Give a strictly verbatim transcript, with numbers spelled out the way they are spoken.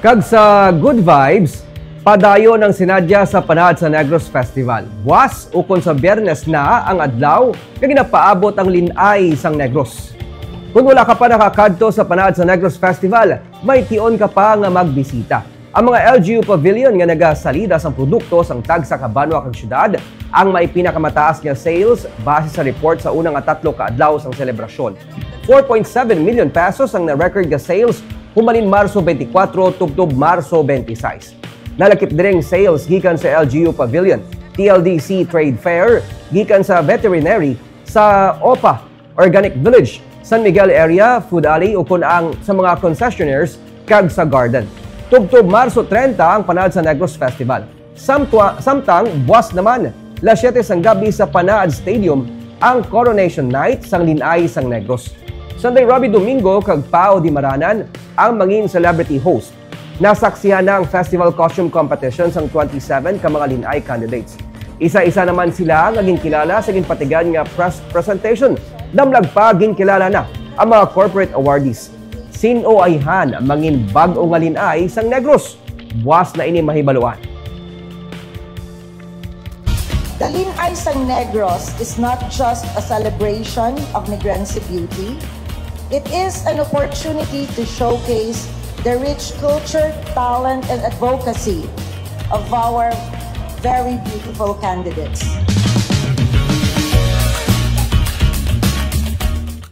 Kag sa good vibes, padayon ang sinadya sa Panaad sa Negros Festival. Buwas ukon sa Biyernes na ang adlaw nga ginapaabot ang Lin-ay sang Negros. Kung wala ka pa nakakadto sa Panaad sa Negros Festival, may tion ka pa nga magbisita. Ang mga L G U Pavilion nga nagasalida sang produkto sang tagsa ka banwa kag syudad ang may pinakamataas nga sales base sa report sa una nga tatlo ka adlaw sang selebrasyon. Four point seven million pesos ang na-record nga sales humalin Marso twenty-four tubtob Marso twenty-six. Nalakip diri ang sales gikan sa L G U Pavilion, T L D C Trade Fair, gikan sa veterinary, sa OPA Organic Village, San Miguel Area, Food Alley, ukon ang sa mga concessionaires kag sa Garden. Tubtob Marso treinta ang Panaad sa Negros Festival. Samtwa, samtang buwas naman, las siete sang gabi sa Panaad Stadium ang Coronation Night sang Lin-ay sang Negros. Sunday, Robbie Domingo kag Pao Dimaranan ang mangin celebrity host. Nasaksihan na ang festival costume competition sang twenty-seven ka mga Lin-ay candidates. Isa-isa naman sila nga ginkilala sa ginpatigan nga press presentation. Damlag pa, ginkilala na ang mga corporate awardees. Sin-o ayhan ang mangin bag-o nga Lin-ay sang Negros? Buwas na ini mahibaluan. The Lin-ay sang Negros is not just a celebration of Negrense beauty. It is an opportunity to showcase the rich culture, talent, and advocacy of our very beautiful candidates.